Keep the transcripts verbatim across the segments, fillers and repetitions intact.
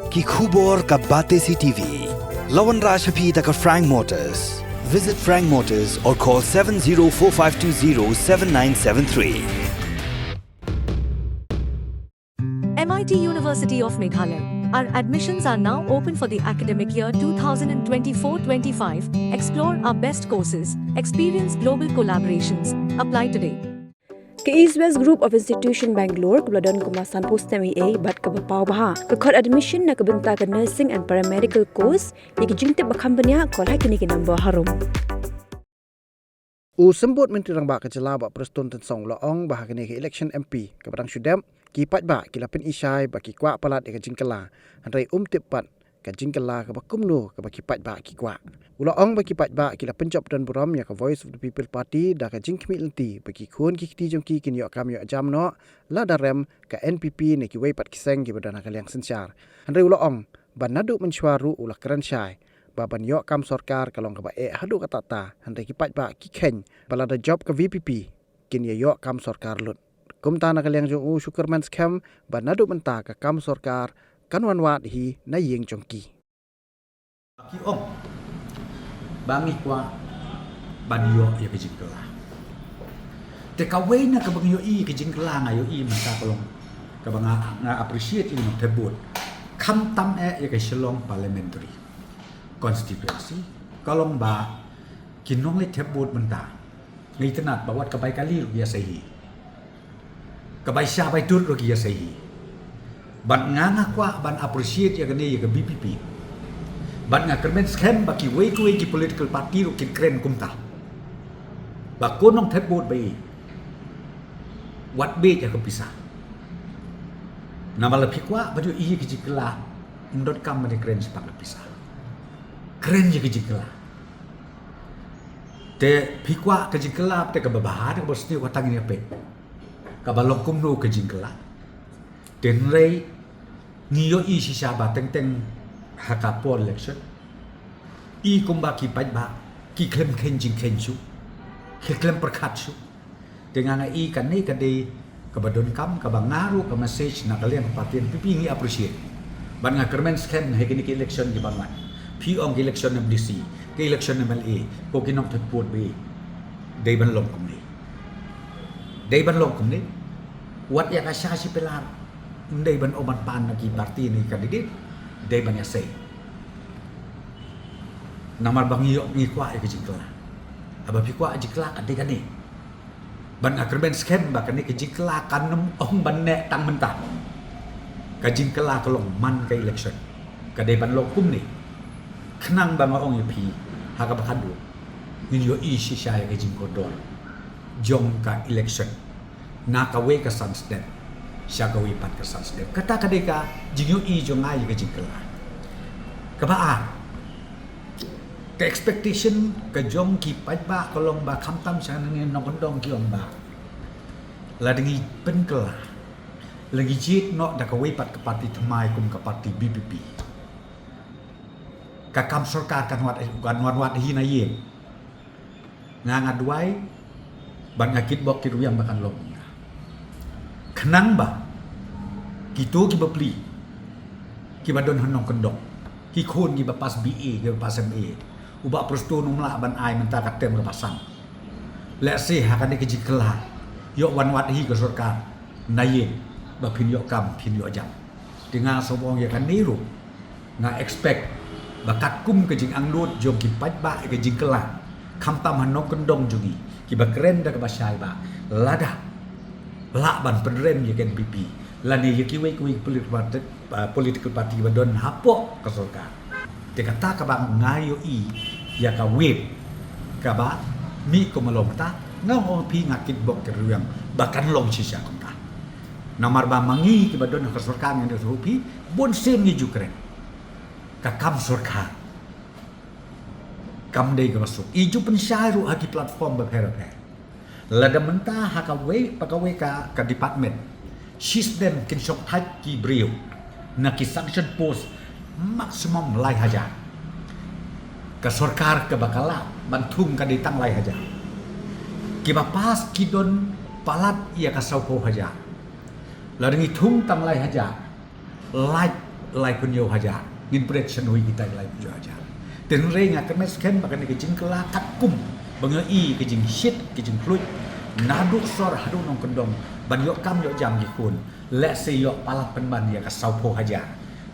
Ki khubor ka Batesi T V. La wanrah sha phi da ka Frank Motors. Visit Frank Motors or call seven zero four five two zero seven nine seven three. M I T University of Meghalaya. Our admissions are now open for the academic year two thousand twenty-four twenty-five. Explore our best courses, experience global collaborations. Apply today. Ka East West Group of Institution Bangalore kaba la don kumba sanphew snem eiei bad kaba paw bha. Ka khot admission na ka bynta ka nursing and paramedical course. Ïa ki jingtip ba kham bniah, call ha kine ki number harum. U Symbud Myntri Rangbah ka Jylla Bah Prestone Tynsong u la ong ba ha kane ka election M P kaba dang shu dep, ki paidbah ki la pyni shai ba ki kwah palat ïa ka jingkylla, hynrei um tip pat ka jingkylla kaba kumno kaba ki paidbah ki kwah. U la ong ba ki paidbah ki la pynjop don burom ïa ka Voice of the People Party da ka jingkhmih lynti ba ki khun ki kti jong ki kin ïoh kam ïoh jam noh lada rem ka N P P ne kiwei pat ki seng kiba don ha ka liang synshar. Hynrei u la ong ba naduh mynshuwa ruh u la kren shai ba ban ïoh kam sorkar ka long kaba eh haduh katta katta, hynrei ki paidbah ki kheiñ ba lada jop ka V P P kin ïa ïoh kam sorkar lut. Kumta na ka liang jong u shu kyrmen skhem ba naduh mynta ka kam sorkar kan wan wad hi na ïing jong ki. Ki ong ba ngi kwah ban ïoh ïa ka jingkylla. Te kawei na kaba ngi ïohi ïa ka jingkylla, nga ïohi mynta ka long kaba nga, nga appreciate ïa u nongthep vote. Khamtam eh ïa ka Shillong Parliamentary Constituency, ka long ba ki nongleit thep vote mynta, nga itynnad ba wat ka bai kali ruh ki ïasei hi, ka bai sha bai tut ruh ki ïasei hi. Bad nga, nga kwah ban appreciate ïa kane ïa ka V P P. Bad nga kyrmen skhem ba kiwei kiwei ki political party ruh kin kren kumta, ba ko nongthep vote ba ïeit, wat beit ïa ka pisa. Namar lada phi kwah ban ïohi ïa ka jingkylla, ym donkam ban ïakren shaphang ka pisa. Kren ïa ka jingkylla. Te phi kwah ka jingkylla, te kaba bha, te kaba sniew, kata ngin ïa peit kaba long kumno ka jingkylla. Te hynrei ngi ïohi shisha ba teng teng ha ka por election, i kumba ki paidbah ki khlem kheiñ jingkheiñ shuh, ki khlem pyrkhat shuh. Te nga, nga i kane ka dei kaba donkam, kaba nga ruh ka message na ka liang ka party N P P ngi appreciate. Bad nga kyrmen skhem ha kine ki election ki ban wan. Phi ong ki election M D C, ki election M L A, ko ki nongthep vote ba ïeit, dei ban long kumne. Dei ban long kumne. Wat ïa ka sha shi pela, ym dei ban ong ban pan na ki party ne ki candidate, dei ban ïasei. Namar ba ngi ïoh, ngi kwah ïa ka jingkylla. Haba phi kwah jingkylla, ka dei kane. Bad nga kyrmen skhem ba kane ka jingkylla kan ym ong ban neh tang mynta. Ka jingkylla ka long man ka election, ka dei ban long kumne. Khnang ba nga ong ïa phi, ha kaba khadduh ngin ïohi shisha ïa ka jingkordor jong ka election na kawei ka san snem sha kawei pat ka san snem. Kata ka dei ka jingïohi jong nga ïa ka jingkylla. Kaba ar, ka expectation ka jong ki paidbah ka long ba khamtam sha ngi nongkyndong ki ong ba lada ngi pynkylla, lada ngi jied noh da kawei pat ka party thymmai kum ka party V P P, ka kam sorkar kan wan, kan wan wad hi na ïing. Nga, nga duwai bad nga kitbok kitrwiang ba kan long kumta. Khnang ba kito ki bapli kiba don ha nongkyndong, ki khun kiba pass B A, kiba pass M A, u Bah Prestone um lah ban ai mynta ka term kaba san. Lehse ha kane ka jingkylla ïoh wan wad hi ka sorkar na ïing ba phin ïoh kam, phin ïoh jam. Te nga sngewbha ong ïa kane ruh, nga expect ba katkum ka jingangnud jong ki paidbah ïa ka jingkylla, khamtam ha nongkyndong jong ngi, kiba kren da kaba shai ba lada lah ban pynrem ïa ka N P P lane ïa kiwei kiwei political party, uh, political party ba don hapoh ka sorkar. Te kata kaba nga ïohi ïa ka wave kaba mih kum long kata, nga ong phi, nga kitbok kitrwiang ba kan long shisha kumta. Namar ba ma ngi kiba don ha ka sorkar, ngi ong phi, bun sien ngi ju kren, ka kam sorkar kam dei kaba suk. I ju pynshai ruh ha ki platform bapher bapher. Lada mynta ha kawei pa kawei ka, ka department, shisnem kin shong thait ki briew na ki sanction post maximum lai hajar. Ka sorkar kaba ka lah ban thung ka dei tang lai hajar. Kiba pass ki don palat ïa ka sawphew hajar. Lada ngi thung tang lai hajar, lait laiphew hynñiew hajar. Ngin pret shano ïa kita ki laiphew hynñiew hajar. Te hynrei nga kyrmen skhem ba kane ka jingkylla katkum ba nga ïohi ka jingshit, ka jingkhluit naduh sor haduh nongkyndong ban ïoh kam ïoh jam ki khun. Lehse ïoh palat pynban ïa ka sawphew hajar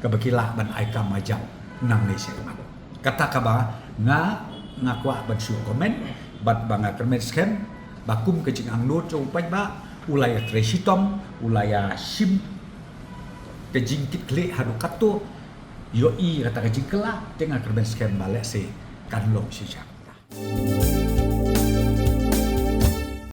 kaba ki lah ban ai kam ai jam nangne sha khmat. Kata kaba nga, nga kwah ban shu comment bad ba nga kyrmen skhem ba kum ka jingangnud jong u paidbah, u la ïatrei shitom, u la ïashim ka jingkitkhlieh haduh katto, ïohi kata ka jingkylla, te nga kyrmen skhem ba lehse kan long shisha.